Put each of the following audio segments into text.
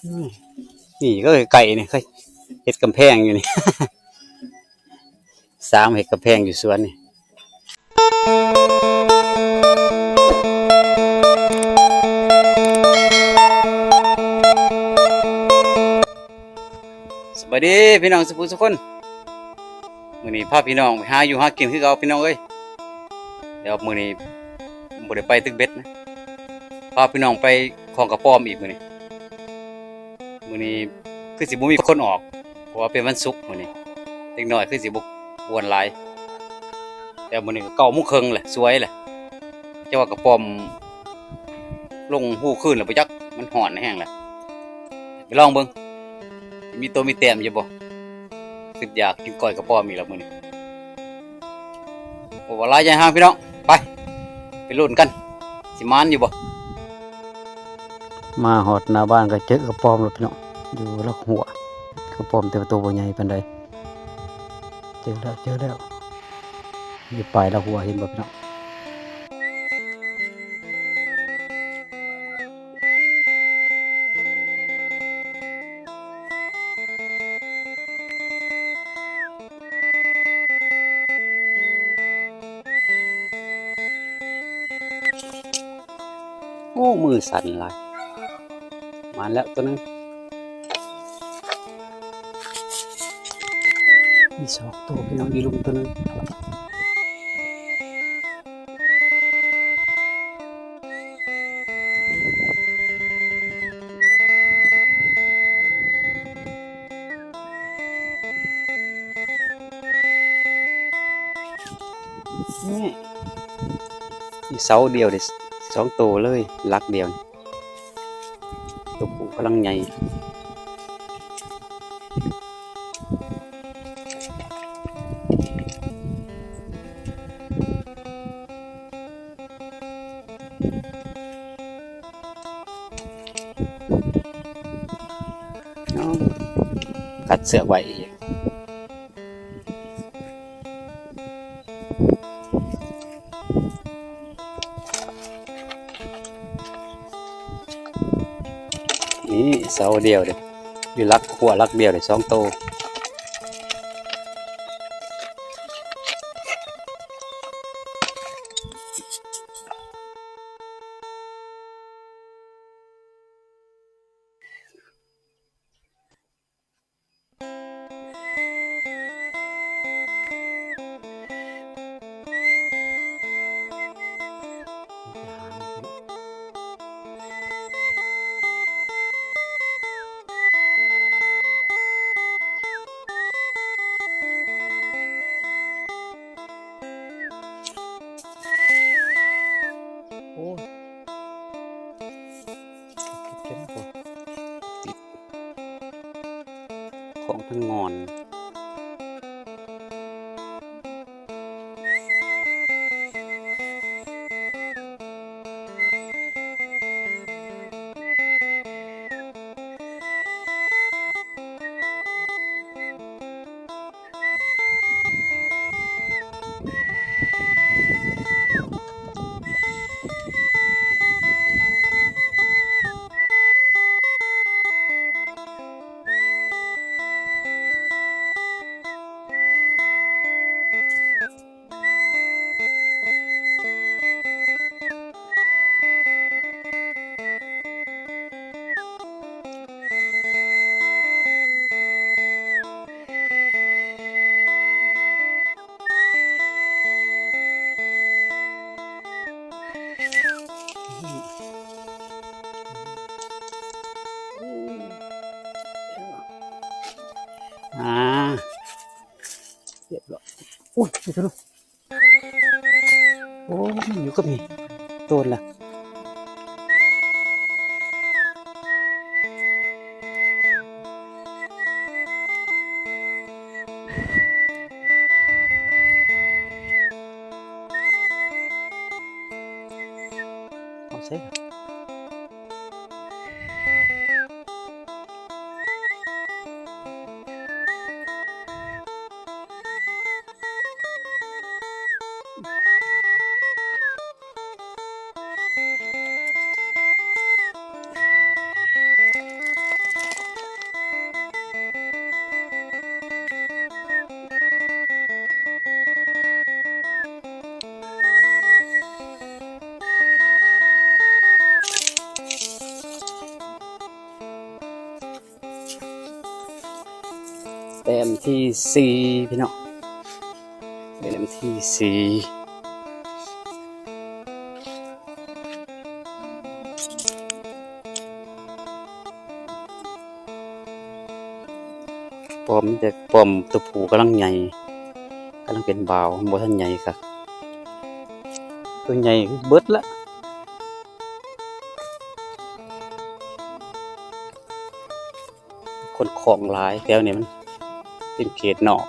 ອືມ ນີ້ກໍໄກ່ນີ້ ເຮັດກຳແພງຢູ່ນີ້ ສ້າງເຮັດກຳແພງຢູ່ສວນນີ້. ສະບາຍດີພີ່ນ້ອງສຸຜູ້ສຸຄົນ, ມື້ນີ້ພາພີ່ນ້ອງໄປຫາຢູ່ຫາກິນຄືເກົ່າພີ່ນ້ອງເອີຍ. ແຕ່ວ່າມື້ນີ້ບໍ່ໄດ້ໄປຕຶກເບັດນະ, ພາພີ່ນ້ອງໄປຂອງກະປອມອີກມື້ນີ້. ມື້ນີ້ຄືຊິບໍ່ມີຄົນອອກ ເພາະວ່າເປັນວັນສຸກມື້ນີ້ ເດັກນ້ອຍຄືຊິບໍ່ກວນຫຼາຍ. ແຕ່ມື້ນີ້ກໍເກົ້າໂມງເຄິ່ງແຫຼະ ສວຍແຫຼະ. ເຈົ້າວ່າກະປອມລົງຮູຄືນແລ້ວບໍ່ຈັກ, ມັນຮ້ອນແຮງແຫຼະ. ໄປລອງເບິ່ງ ມີໂຕມີແຕ້ມຢູ່ບໍ່? ຄິດຢາກກິນກ້ອຍກະປອມອີກແລ້ວມື້ນີ້. ໂອ້ ວ່າຫຼາຍຢ່າງຫ່າງພີ່ນ້ອງ, ໄປ ໄປລຸ້ນກັນ ຊິໝານຢູ່ບໍ່? ມາຮອດໜ້າບ້ານກໍເຈີກະປອມແລ້ວພີ່ນ້ອງ, ຢູ່ຫຼັກຮົ້ວ. ກະປອມແຕ່ວ່າໂຕບໍ່ໃຫຍ່ປານໃດ. ເຈີແລ້ວ ເຈີແລ້ວ ຢູ່ປາຍຫຼັກຮົ້ວ ເຫັນບໍ່ພີ່ນ້ອງ? ໂອ້ ມືສັ່ນຫຼາຍ. ມາແລ້ວໂຕໜຶ່ງ, ມີສອງໂຕພີ່ນ້ອງ, ຢູ່ລຸ່ມໂຕໜຶ່ງ. ນີ້ ມີເສົາດຽວເດ້ ສອງໂຕເລີຍ ຫຼັກດຽວ. ໂຕຜູ້ກຳລັງໃຫຍ່. ເອົາ ຕັດເຊືອກໄວ້ອີກ. ນີ້ເສົາດຽວເດ້ ຢູ່ຫຼັກຮົ້ວຫຼັກດຽວເດ້ ສອງໂຕ. ໂອ້ຍ ເກັບເກັບບໍ່ ຕິດ ຂອງທັງງອນ. ອ່າ ຮຽບຮ້ອຍ. ໂອ້ຍ ໄປເຖິງແລ້ວ. ໂອ້ ມັນຢູ່ກັບນີ້ ໂຕນລະ. ເອົາໃສ່. ໂ ແຕ້ມທີສີ່ພີ່ນ້ອງ ແຕ້ມທີສີ່. ປ້ອມ ມີແຕ່ປ້ອມຕົວຜູ້ກຳລັງໃຫຍ່ ກຳລັງເປັນບ່າວ ບໍ່ທັນໃຫຍ່ຄັກ ຕົວໃຫຍ່ເບິດລະ. ຄົນຄ້ອງຫຼາຍ ແຖວນີ້ມັນເປັນເຂດນອກ.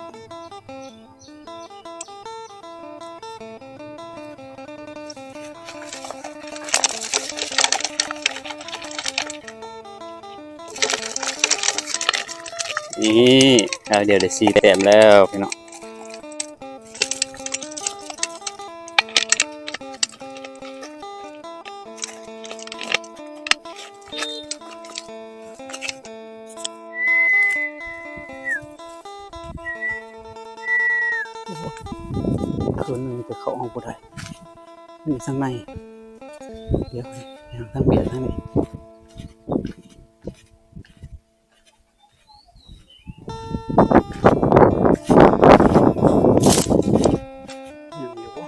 ນີ້ ດຽວໄດ້ສີ່ແຕ້ມແລ້ວພີ່ນ້ອງ. ໂອ້ໂຫ ຄືນໜຶ່ງແຕ່ເຂົ້າອອກບໍ່ໄດ້ ນີ້ທາງໃນ ດຽວ ທາງເບຍທາງນີ້. ຍັງຢູ່ບໍ່?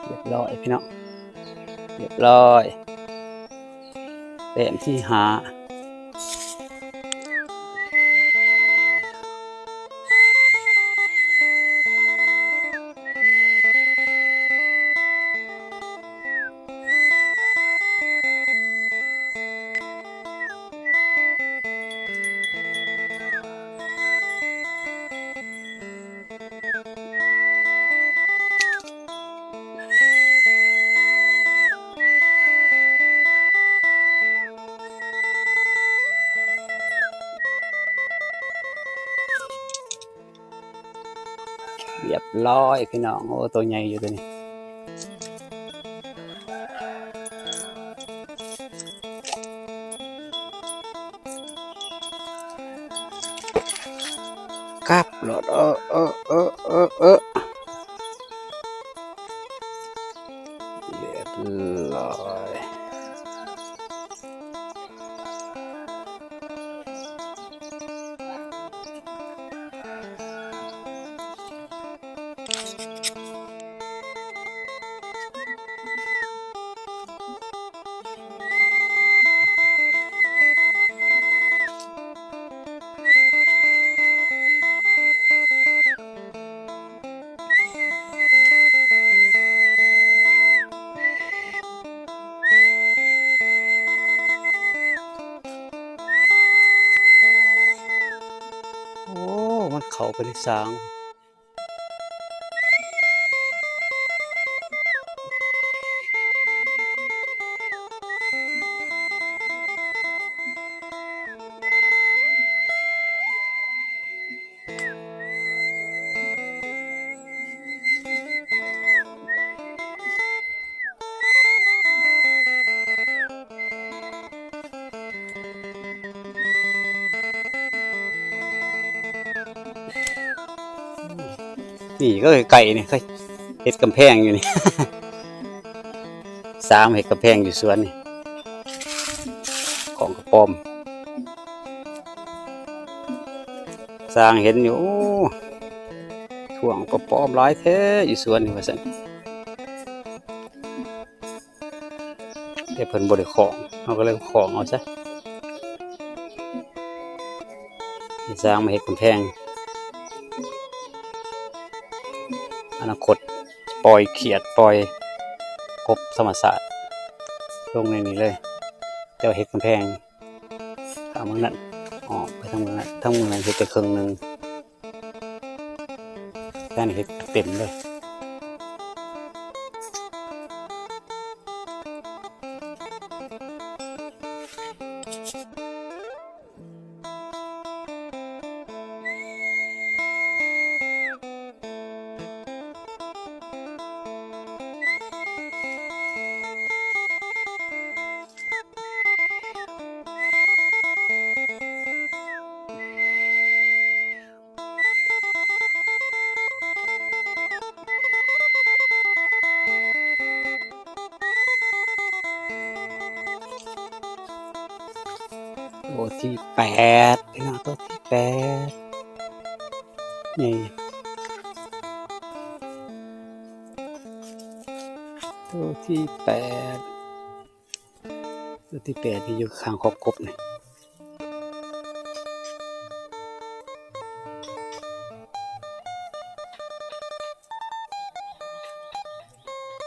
ຮຽບຮ້ອຍພີ່ນ້ອງ ຮຽບຮ້ອຍ ແຕ້ມທີຫ້າ. ຮຽບຮ້ອຍພີ່ນ້ອງ ໂອ້ ໂຕໃຫຍ່ຢູ່ໂຕນີ້. ກັບໂລດ ເອີ ເອີ ເອີ ເອີ ເອີ ຮຽບຮ້ອຍ. ໂອ້ ມັນເຂົ້າໄປໃນສາງ. ນີ້ກໍໃກ້ໆນີ້ ເຮັດກຳແພງຢູ່ນີ້ ສ້າງເຮັດກຳແພງຢູ່ສວນນີ້ ຂອງກະປອມ ສ້າງເຫັນຢູ່ ໂອ້ ຊ່ວງກະປອມຫຼາຍແທ້ຢູ່ສວນນີ້ວ່າຊັ້ນ. ແຕ່ເພິ່ນບໍ່ໄດ້ຂອງ ເຮົາກໍເລີຍຂອງເອົາຊະ ສ້າງມາເຮັດກຳແພງ ອະນາຄົດປ່ອຍຂຽດ ປ່ອຍກົບທຳມະຊາດລົງໃນນີ້ເລີຍ ແຕ່ວ່າເຮັດກຳແພງ ທາງເມືອງນັ້ນ ອອກໄປທາງເມືອງນັ້ນ ທາງເມືອງນັ້ນເຮັດໄປເຄິ່ງໜຶ່ງ ແຕ່ນີ້ເຮັດເຕັມເລີຍ. ໂ ຕົວທີແປດ ພີ່ນ້ອງ ຕົວທີແປດ ນີ້ ຕົວທີແປດ ຕົວທີແປດ ທີ່ຢູ່ຂ້າງຄອກກົບນີ້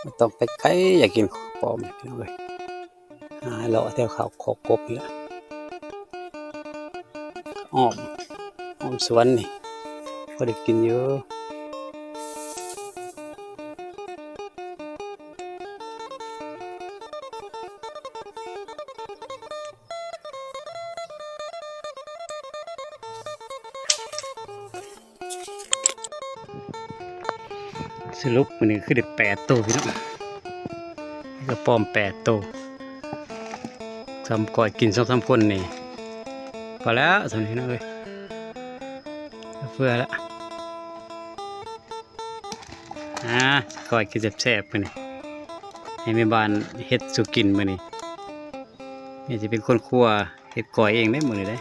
ບໍ່ຕ້ອງໄປໄກ ຢາກກິນຂອງປອມ ພີ່ນ້ອງເອີຍ. ຫາເລາະແຖວເຂົ້າຄອກກົບນີ້ລະ ອ້ອມ ອ້ອມສວນນີ້ ພໍໄດ້ກິນຢູ່. ສະຫຼຸບມື້ນີ້ຄືໄດ້ແປດໂຕ ພີ່ນ້ອງ ກະປອມແປດໂຕ ຊ່ຳກ້ອຍກິນສອງສາມຄົນນີ້ ພໍແລ້ວສ່ຳນີ້ ພີ່ນ້ອງເອີຍ ເຟືອລະ. ອາ ກ້ອຍກິນແຊບໆ ມື້ນີ້ ໃຫ້ແມ່ບ້ານເຮັດສູ່ກິນມື້ນີ້ ແມ່ຊິເປັນຄົນຄົວ ເຮັດກ້ອຍເອງເດ້ມື້ນີ້ເດ້.